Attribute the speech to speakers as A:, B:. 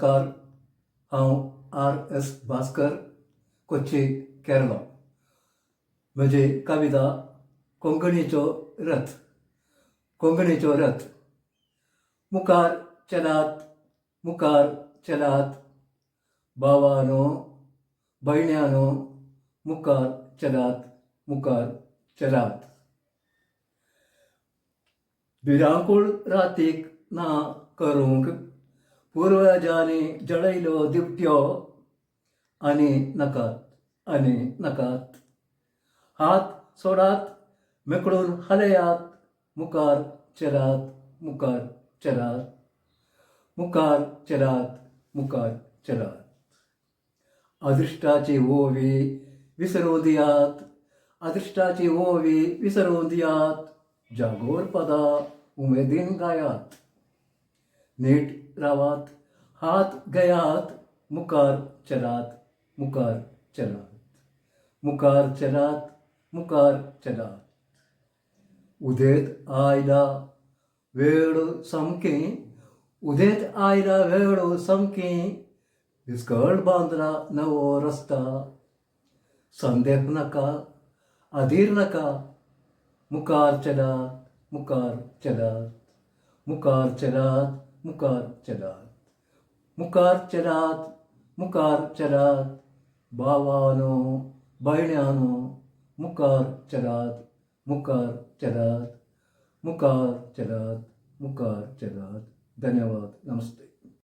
A: नमस्कार. हांव R S Bhaskar, Kochi, Kerala. म्हजी कविता कोंकणीचो रथ. कोंकणीचो रथ. मुखार चलात, मुखार चलात, भावानो भयण्यानो, मुखार चलात, मुखार चलात. भिरांकूळ रातीक ना करूंक पुर्वजांनी जळयलो दिवट्यो. आनी नाकात, आनी नाकात. हात सोडात, मेकळून हालयात, मुखार चलात, मुखार चलात, मुखार चलात, मुखार चलात. अदृश्टाची ओवी विसरूं दियात, अदृश्टाची ओवी विसरूं दियात, जागोर पदां उमेदीन गायात. नीट रावात, हात घेयात, मुखार चलात, मुखार चलात, मुखार चलात, मुखार चलात. उदेत आयला वेळ सामकी, उदेत आयला वेळ सामकी, विस्कळ बांदला नवो रस्ता. संदेह नाका, अधीर नाका, मुखार चलात, मुखार चलात, मुखार चलात, मुखार चलात, मुखार चलात, मुखार चलात, भावानो भयण्यानो, मुखार चलात, मुखार चलात, मुखार चलात, मुखार चलात. धन्यवाद. नमस्ते.